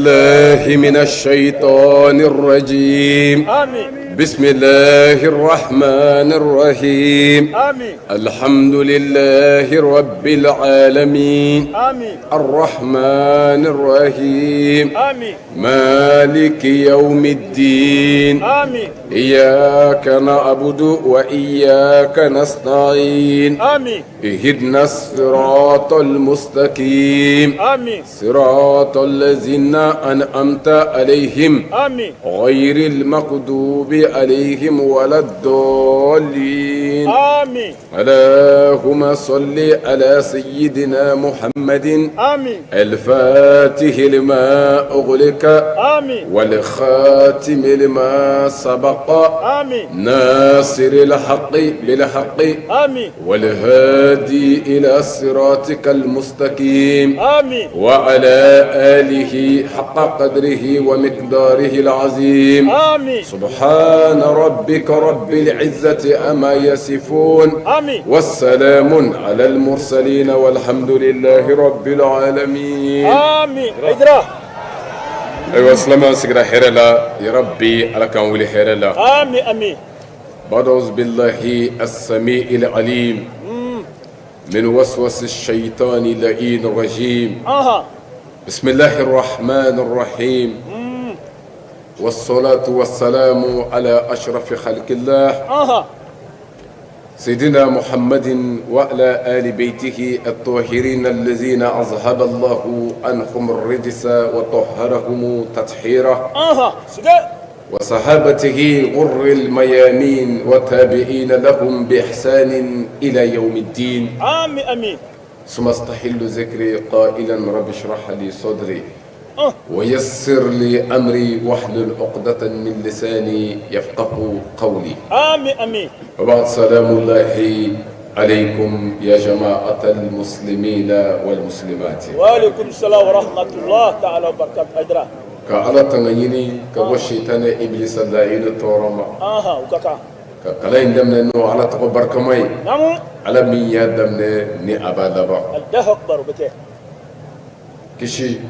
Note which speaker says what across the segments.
Speaker 1: بالله من الشيطان الرجيم
Speaker 2: آمين
Speaker 1: بسم الله الرحمن الرحيم
Speaker 2: آمين
Speaker 1: الحمد لله رب العالمين
Speaker 2: آمين
Speaker 1: الرحمن الرحيم
Speaker 2: آمين
Speaker 1: مالك يوم الدين
Speaker 2: آمين
Speaker 1: إياك نعبد وإياك نستعين
Speaker 2: آمين
Speaker 1: اهدنا الصراط المستقيم
Speaker 2: آمين
Speaker 1: صراط الذين أنعمت عليهم
Speaker 2: آمين
Speaker 1: غير المغضوب عليهم ولا الضالين
Speaker 2: آمين
Speaker 1: اللهم صل على سيدنا محمد
Speaker 2: آمين
Speaker 1: الفاتح لما أغلق
Speaker 2: آمين
Speaker 1: والخاتم لما سبق
Speaker 2: آمين
Speaker 1: ناصر الحق بالحق
Speaker 2: آمين
Speaker 1: والهادي إلى صراطك المستقيم
Speaker 2: آمين
Speaker 1: وعلى آله حق قدره ومقداره العظيم
Speaker 2: آمين
Speaker 1: سبحان ربك رب العزة أما يصفون
Speaker 2: آمين
Speaker 1: والسلام على المرسلين والحمد لله رب العالمين
Speaker 2: آمين Haidara
Speaker 1: Ayiwa silamɛw sigira hɛrɛ la yarabi ala k'an wuli hɛrɛ la
Speaker 2: آمين آمين
Speaker 1: بعد أعوذ بالله السميع العليم من وسوس الشيطان اللعين الرجيم بسم الله الرحمن الرحيم والصلاة والسلام على أشرف خلق الله سيدنا محمد وعلى آل بيته الطاهرين الذين أذهب الله عنهم الرجس وطهرهم تطهيرا وصحابته غر الميامين وتابعين لهم بإحسان إلى يوم الدين
Speaker 2: آمين آمين
Speaker 1: ثم استحل ذكري قائلا رب اشرح لي صدري ويسر لي أمري واحلل عقدة من لساني يفقه قولي
Speaker 2: آمين آمين
Speaker 1: وبعد سلام الله عليكم يا جماعة المسلمين والمسلمات
Speaker 2: وعليكم السلام ورحمة الله تعالى وبركاته Haidara
Speaker 1: Ka ala tanga ɲini ka bɔ sitanɛ ibilisa layidu tɔɔrɔ ma
Speaker 2: o ka kan
Speaker 1: ka kalan in daminɛ n'o ala tɔgɔ barikama ye ala min y'a daminɛ ni a b'a laban
Speaker 2: الله أكبر o bɛ kɛ
Speaker 1: kisi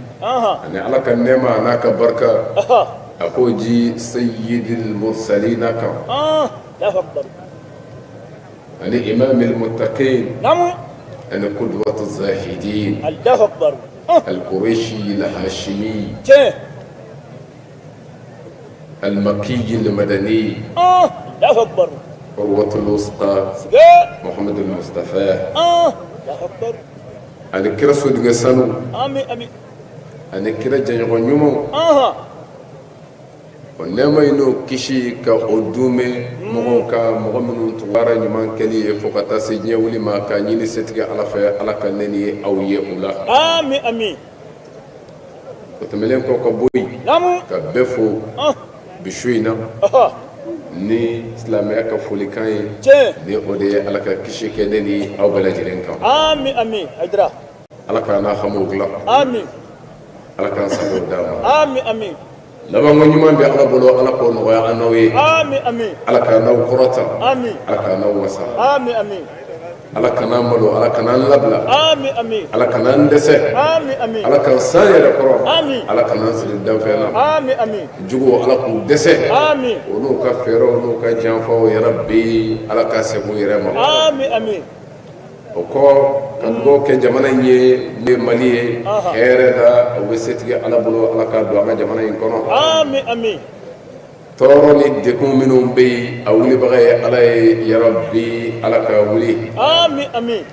Speaker 1: ani ala ka nɛɛma a n'a ka barika a k'o ji sayyidil mursalina kan
Speaker 2: الله أكبر
Speaker 1: ani imamil muttaqin ani qudwatu zahidin
Speaker 2: الله أكبر
Speaker 1: al-quraishi al-hashimi
Speaker 2: tiɲɛ
Speaker 1: al-makki al-madani
Speaker 2: الله أكبر
Speaker 1: urwatul wusta
Speaker 2: siga
Speaker 1: muhammad al-mustafa
Speaker 2: الله أكبر
Speaker 1: ani kira sodigɛ sanu
Speaker 2: آمين آمين
Speaker 1: ani kira jɛɲɔgɔn ɲumanw o nɛɛma in n'o kisi ka o duumɛ mɔgɔw ka mɔgɔ minnu tun baara ɲuman kɛli ye fo ka taa se diɲɛ wuli ma ka ɲini setigi ala fɛ ala ka ne ni aw ye o la
Speaker 2: آمين آمين
Speaker 1: o tɛmɛnen kɔ ka bɔ yen ka bɛɛ fo bi su in na ni silamɛya ka folikan ye ni o de ye ala ka kisi kɛ ne ni aw bɛɛ lajɛlen kan
Speaker 2: آمين آمين Haidara
Speaker 1: ala k'an n'a hamiw dilan
Speaker 2: آمين
Speaker 1: ala k'an sago d'an ma
Speaker 2: آمين آمين
Speaker 1: labanko ɲuman bɛ ala bolo ala k'o nɔgɔya an n'aw ye
Speaker 2: آمين آمين
Speaker 1: ala k'an n'aw kɔrɔta
Speaker 2: آمين
Speaker 1: ala k'an n'aw wasa
Speaker 2: آمين آمين
Speaker 1: ala kana an malo ala kana an labila
Speaker 2: آمين آمين
Speaker 1: ala kana an dɛsɛ
Speaker 2: آمين آمين
Speaker 1: ala k'an san yɛrɛ kɔrɔ
Speaker 2: آمين
Speaker 1: ala kana an siri danfɛn na
Speaker 2: آمين آمين
Speaker 1: juguw ala k'u dɛsɛ
Speaker 2: آمين
Speaker 1: o n'u ka fɛɛrɛw n'u ka janfaw yarabi ala ka segin u yɛrɛ ma
Speaker 2: آمين آمين
Speaker 1: o kɔ ka dugawu kɛ jamana in ye ne mali ye hɛrɛ la o bɛ setigi ala bolo ala k'a don an ka jamana in kɔnɔ
Speaker 2: آمين آمين
Speaker 1: tɔɔrɔ ni degun minnu bɛ yen a wulibaga ye ala ye yarabi ala ka wuli
Speaker 2: آمين آمين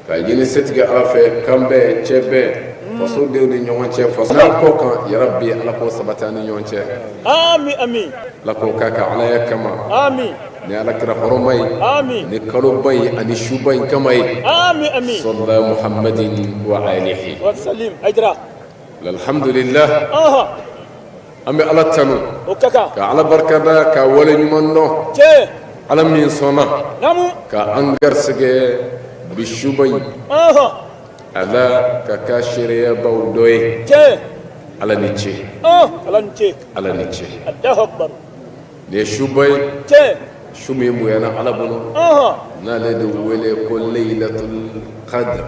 Speaker 1: ka ɲini setigi ala fɛ kan bɛɛ cɛ bɛɛ fasodenw ni ɲɔgɔn cɛ faso n'a kɔ kan yarabi ala k'o sabati an ni ɲɔgɔn cɛ
Speaker 2: آمين آمين
Speaker 1: ala k'o k'a ka alaya kama
Speaker 2: آمين
Speaker 1: ni ala kira hɔrɔma ye
Speaker 2: آمين
Speaker 1: ni kaloba in ani suba in kama ye
Speaker 2: آمين آمين
Speaker 1: صلى محمد وآله
Speaker 2: وسلم Haidara
Speaker 1: alhamdulillah an bɛ ala tanu
Speaker 2: o ka kan
Speaker 1: ka ala barikada ka wale ɲuman dɔn
Speaker 2: tiɲɛ
Speaker 1: ala min sɔnna ka an garisɛgɛ bi suba in a la ka k'a seereyabaw dɔ ye
Speaker 2: tiɲɛ
Speaker 1: ala ni ce
Speaker 2: ala ni ce
Speaker 1: ala ni ce
Speaker 2: الله أكبر
Speaker 1: nin ye suba ye
Speaker 2: tiɲɛ
Speaker 1: su min bonyana ala bolo n'ale de wele ko leilatul qadr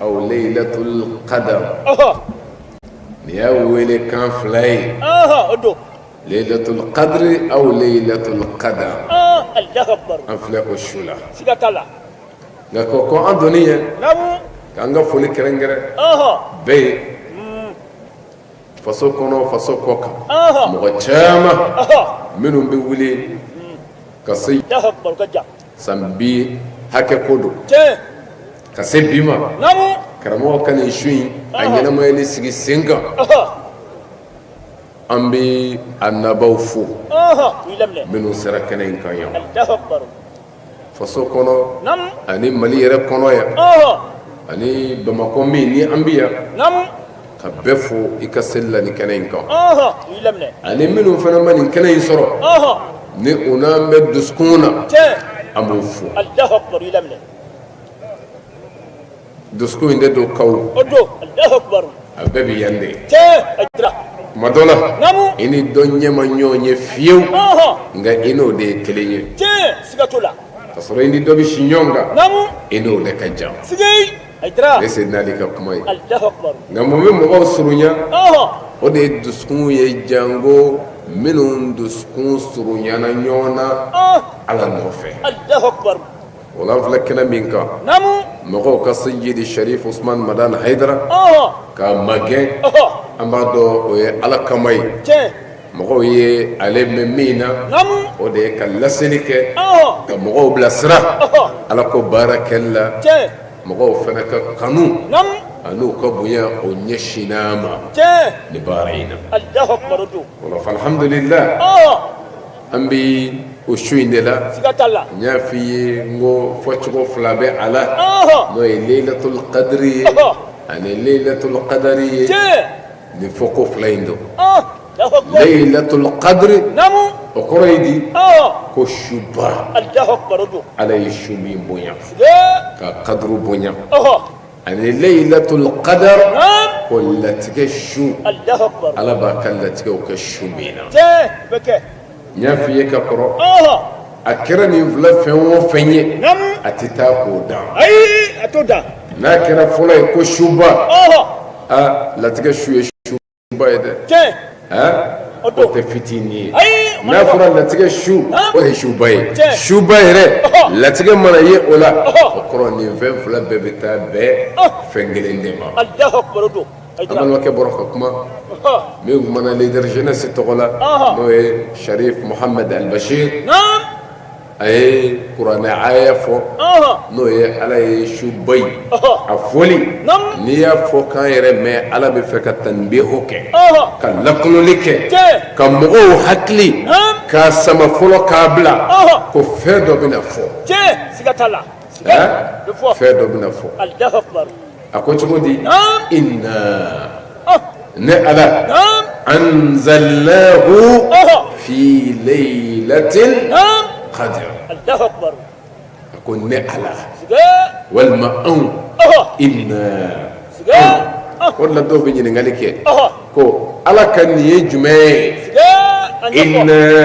Speaker 1: aw leilatul qadar nin Nin y'a wele kan fila ye.
Speaker 2: O don.
Speaker 1: Laylatul qadri aw laylatul qadar.
Speaker 2: Allahu akbar.
Speaker 1: An filɛ o su la.
Speaker 2: Siga t'a la.
Speaker 1: Nka ka kɔn an donni ɲɛ.
Speaker 2: Naamu.
Speaker 1: K'an ka foli kɛrɛnkɛrɛn. Bɛɛ ye. Faso kɔnɔ, faso kɔ kan. Mɔgɔ caman. Minnu bɛ wuli ka se.
Speaker 2: Allahu akbar ka jan.
Speaker 1: San bi hakɛ ko don.
Speaker 2: Tiɲɛ.
Speaker 1: Ka se bi ma.
Speaker 2: Naamu.
Speaker 1: Karamɔgɔ ka nin su in a ɲɛnamayali sigi sen kan. An bɛ a nabaw fo. Minnu sera kɛnɛ in kan yan. Faso kɔnɔ ani Mali yɛrɛ kɔnɔ yan ani Bamakɔ min ni an bɛ yan ka bɛɛ fo i ka seli la nin kɛnɛ in kan ani minnu fana ma nin kɛnɛ in sɔrɔ ni u n'an bɛ dusukun na an b'u fo. Dusukun in de don kaw a bɛɛ bɛ yan de tuma dɔ la i ni dɔ ɲɛ ma ɲɔgɔn ye fiyewu nka i n'o de ye kelen ye ka sɔrɔ i ni dɔ bɛ si ɲɔgɔn kan i n'o de ka jan ne Seydina Ali ka kuma ye nka mun bɛ mɔgɔw surunya o de ye dusukun ye janko minnu dusukun surunyana ɲɔgɔn na Ala nɔfɛ. O la an filɛ kɛnɛ min kan mɔgɔw ka Seyidi Sharif Usman Madani Hayidara k'a magɛn an b'a dɔn o ye Ala kama ye mɔgɔw ye ale mɛn min na o de ye ka laseli kɛ ka mɔgɔw bilasira Ala ko baara kɛli la mɔgɔw fana ka kanu an'u ka bonya o ɲɛsinna a ma ni baara in na o la alhamdulillah An bɛ o su in de la,
Speaker 2: siga t'a la,
Speaker 1: n y'a f'i ye n ko fɔcogo fila bɛ a la,
Speaker 2: ɔnhɔn,
Speaker 1: n'o ye leyilatul kadiri ye,
Speaker 2: ɔhɔ,
Speaker 1: ani leyilatul kadari ye,
Speaker 2: tiɲɛ,
Speaker 1: nin fɔko fila in don,
Speaker 2: ɔn, Alahu akibaru,
Speaker 1: leyilatul kadiri,
Speaker 2: naamu,
Speaker 1: o kɔrɔ ye di,
Speaker 2: ɔhɔ,
Speaker 1: ko suba,
Speaker 2: Alahu akibaru o don,
Speaker 1: Ala ye su min bonya,
Speaker 2: siga,
Speaker 1: ka kaduru bonya,
Speaker 2: ɔhɔ,
Speaker 1: ani leyilatul kadar,
Speaker 2: naam,
Speaker 1: ko latigɛ su,
Speaker 2: Alahu akibaru,
Speaker 1: Ala b'a ka latigɛw kɛ su min na,
Speaker 2: tiɲɛ, o bɛ kɛ.
Speaker 1: N y'a f'i ye ka kɔrɔ,
Speaker 2: ɔhɔ,
Speaker 1: a kɛra nin fila fɛn o fɛn ye,
Speaker 2: naamu,
Speaker 1: a tɛ taa k'o dan,
Speaker 2: ayi a t'o dan,
Speaker 1: n'a kɛra fɔlɔ ye ko suba,
Speaker 2: ɔhɔ,
Speaker 1: aa latigɛ su ye suba ye dɛ,
Speaker 2: tiɲɛ,
Speaker 1: aa
Speaker 2: o
Speaker 1: o
Speaker 2: don,
Speaker 1: tɛ fitinin ye,
Speaker 2: ayi o ma
Speaker 1: n'a
Speaker 2: nɔgɔn,
Speaker 1: fɔra latigɛ su o ye suba ye,
Speaker 2: Tiɲɛ.
Speaker 1: suba yɛrɛ
Speaker 2: Ɔhɔ.
Speaker 1: latigɛ mana ye o la,
Speaker 2: Ɔhɔ.
Speaker 1: o kɔrɔ nin fɛn fila bɛɛ bɛ taa bɛn fɛn kelen de ma.
Speaker 2: Alahu akibaru o don.
Speaker 1: An balimakɛ bɔra ka kuma min kumana leader jeunesse tɔgɔ la n'o ye Sharif Mohamed Al Bashir a ye kuranɛ aya fɔ n'o ye Ala ye suba in a fɔli n'i y'a fɔ kan yɛrɛ mɛn Ala bɛ fɛ ka tanbihu kɛ ka lakunuli kɛ ka mɔgɔw hakili k'a sama fɔlɔ k'a bila ko fɛn dɔ bɛna fɔ fɛn dɔ bɛna fɔ a ko cogo di inna ne ala anzalnahu fi laylatil qadr a ko ne ala walima anw inna o de la dɔw bɛ ɲininkali kɛ ko ala ka nin ye jumɛn ye inna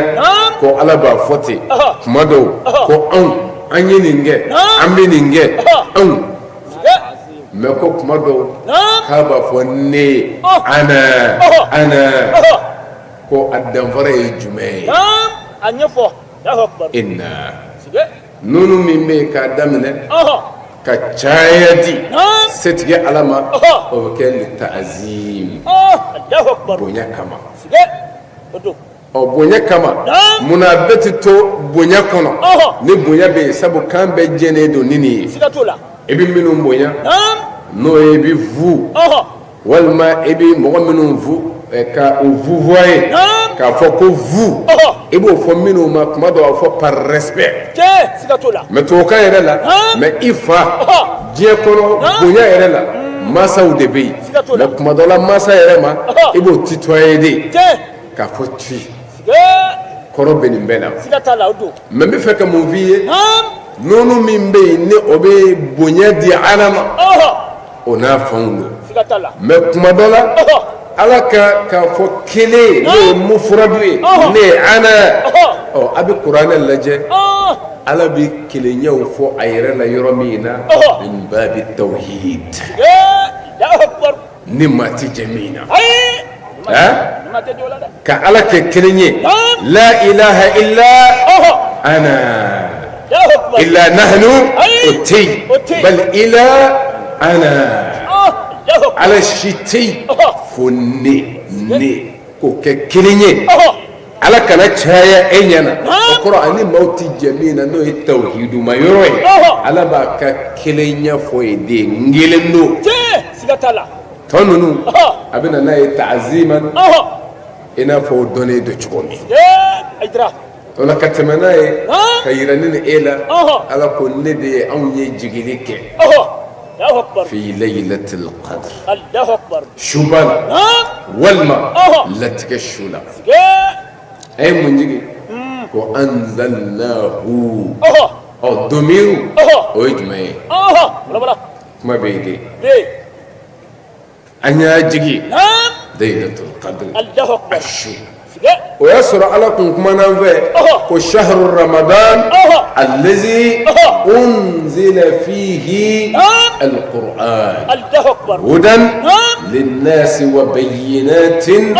Speaker 1: ko ala b'a fɔ ten kuma dɔw ko anw an ye nin kɛ an bɛ nin kɛ anw mais ko kuma dɔw k'a b'a fɔ ne ye ana ana ko a danfara ye jumɛn ye
Speaker 2: a ɲɛfɔ
Speaker 1: inna nunu min bɛ yen k'a daminɛ ka caya di setigi ala ma o bɛ kɛ li ta'zim bonya kama Ɔ bonya kama munna a bɛɛ tɛ to bonya kɔnɔ ni bonya bɛ yen sabu kan bɛɛ jɛnen don ni nin ye i bɛ minnu bonya n'o ye i bɛ vous walima i bɛ mɔgɔ minnu vous ka u vouvoyer k'a fɔ ko vous i b'o fɔ minnu ma kuma dɔw a fɔ par respect mais tubabukan yɛrɛ la mais i fa diɲɛ kɔnɔ bonya yɛrɛ la mansaw de bɛ yen mais kuma dɔ la mansa yɛrɛ ma i b'o tutoyer de k'a fɔ tu kɔrɔ bɛ nin bɛɛ la mais n bɛ fɛ ka mun f'i ye nunu min bɛ yen ni o bɛ bonya di ala ma o n'a fanw don mais kuma dɔ la ala ka k'a fɔ kelen n'o ye mufuradu ye ne ye ana ɔ a bɛ kuranɛ lajɛ ala bɛ kelenyaw fɔ a yɛrɛ la yɔrɔ min na min babi tawhid ni maa tɛ jɛ min na. Ka Ala kɛ kelen ye la ilaha illa ana illa nahnu o tɛ yen bal illa ana ala si tɛ yen fo ne ne k'o kɛ kelen ye ala kana caya e ɲɛ na o kɔrɔ ani maaw tɛ jɛ min na n'o ye tawhiduma yɔrɔ ye ala b'a ka kelenya fɔ yen de n kelen don tɔ ninnu a bɛ na n'a ye ta'ziman i n'a fɔ o dɔnnen don cogo min o la ka tɛmɛ n'a ye ka yira ne ni e la ala ko ne de ye anw ye jigili kɛ fi laylatil qadr suba la walima latigɛ su la a ye mun jigin ko anzalnahu ɔ domiru o ye jumɛn ye kuma bɛ yen de an y'a jigin laylatul qadr a su o y'a sɔrɔ ala kun kumana an fɛ ko shahru ramadan allazi unzila fihi alquran hudan linnasi wa bayyinatin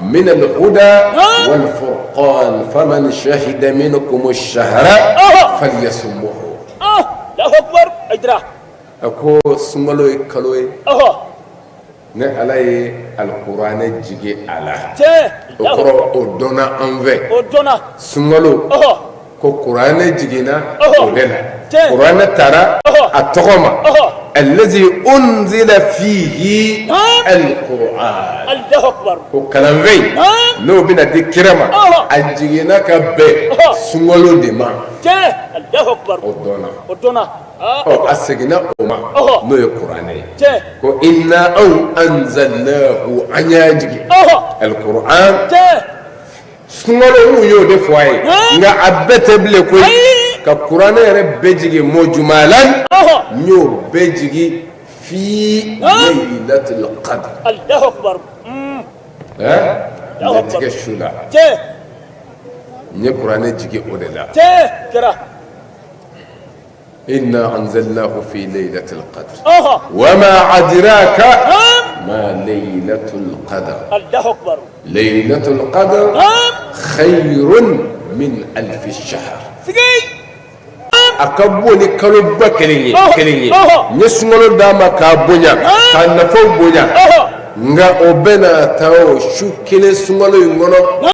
Speaker 1: min alhuda wal furqan faman shahida minkum ash-shahra falyasumhu A ko sunkalo ye kalo ye ne ala ye alikuranɛ jigin a la o kɔrɔ o dɔnna an fɛ sunkalo ko kuranɛ jiginna o de la kuranɛ taara a tɔgɔ ma allazi unzila fihi alquran ko kalanfɛn n'o bɛna di kira ma a jiginna ka bɛn sunkalo de ma o dɔnna Ɔ a seginna o ma n'o ye kuranɛ ye ko inna anw anzalnahu an y'a jigin alikuran sunkalo mun y'o de fɔ a ye nka a bɛɛ tɛ bilen koyi ka kuranɛ yɛrɛ bɛɛ jigin mujmalan n y'o bɛɛ jigin fi laylatil qadr latigɛ su la n ye kuranɛ jigin o de la Inna anzalnahu fi laylatil qadr wa ma adraka ma laylatul qadr laylatul qadr khayrun min alfi shahr a ka bon ni kalo 1000 ye kelen ye n ye sunkalo d'a ma k'a bonya k'a nafaw bonya nka o bɛna ta o su kelen sunkalo in kɔnɔ.